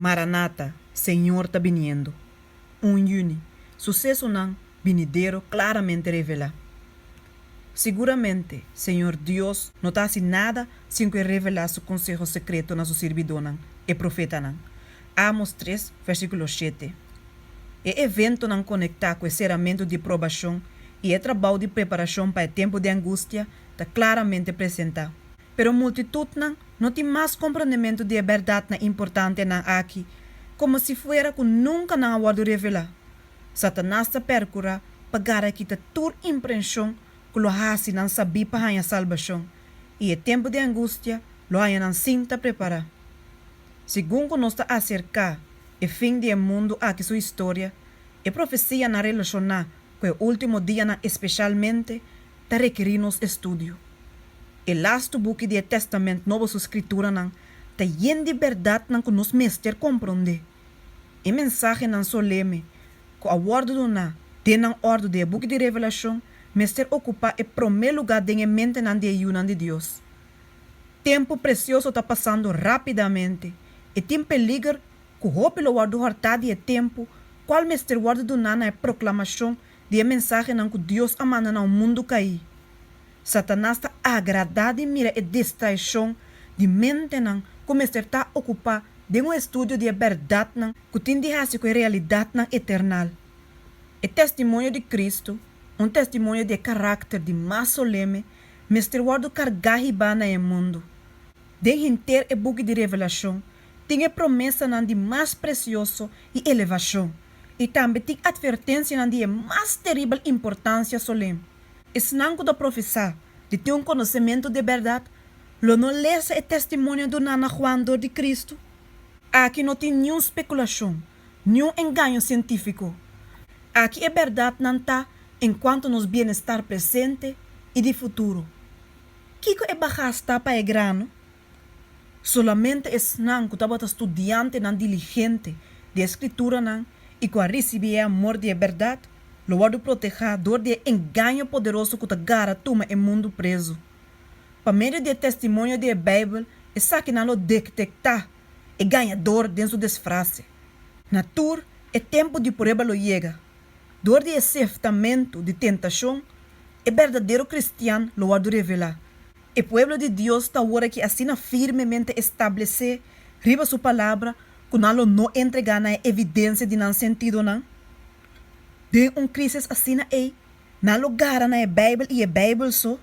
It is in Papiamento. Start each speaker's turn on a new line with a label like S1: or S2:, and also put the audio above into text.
S1: Maranata, Señor ta biniendo. Un yüni, Susesonan binidero klaramente revelá. Siguramente, Señor Dios no ta hasi nada sin ku E revelá Su konseho sekreto na Su sirbidónan, e profetanan. Amos tres, versíkulo shete. E eventonan konektá ku e seramentu di probashon i e trabou di preparashon pa e tempu di angustia ta klaramente presentá. Pero multitutnan no tin mas komprondementu di e bèrdatnan importantenan aki, komo si fuera ku nunka nan a wòrdu revelá. Satanas ta pèrkurá pa gara kita tur imprenshon ku lo hasi nan sabí pa haña salbashon, i e tempu di angustia lo haña nan sin ta prepará. Segun ku nos ta aserká e fin di e mundu aki su historia, e profesianan relashoná ku e último dianan espeshalmente ta rekerí nos estudio. E lastu buki di e Tèstamènt Nobo su skrituranan ta yen di bèrdatnan ku nos mester komprondé. E mensahenan soleme ku a wòrdu duná den nan òrdu den e buki di Revelashon mester okupá e promé lugá den e mentenan di e yunan di Dios. Tempu presioso ta pasando rápidamente i tin peliger ku hopi lo wòrdu hòrtá di e tempu kual mester wòrdu duná na e proklamashon di e mensahenan ku Dios a manda na un mundu kaí. Satanas ta agradá di mira e distraishon di mentenan ku mester ta okupá den un estudio di e bèrdatnan ku tin di hasi ku e realidatnan eternal. E testimonio di Kristu, un testimonio di e karakter di mas soleme, mester wòrdu kargá hibá na e mundu. Den henter e buki di Revelashon tin e promesanan di mas presioso i elevashon, i tambe tin atvertensianan di e mas teribel importansia solem. Esnan ku ta profesá di tin un konosementu di e bèrdat lo no lesa e testimonio duná na Juan dor di Kristu. Aki no tin niun spekulashon, niun engaño sientífiko. Aki e bèrdatnan ta enkuanto nos bienestar presente i di futuro. Kiko e bagas ta pa e grano? Solamente esnan ku tabata studiantenan diligente di e Skrituranan i ku a risibí e amor di e bèrdat lo wòrdu protehá dor di e engaño poderoso ku ta gara tuma e mundu prezu. Pa medio di e testimonio di e Beibel esakinan lo detektá e gañador den su desfrase. Na tur e tempu di prueba lo yega. Dor di e seftamentu di tentashon, e berdadero kristian lo wòrdu revelá. E pueblo di Dios ta awor aki asina firmemente establesé riba su Palabra ku nan lo no entregá na e evidensia di nan sentidonan? Den un krísis asina ei, nan lo gara na e Beibel i e Beibel so?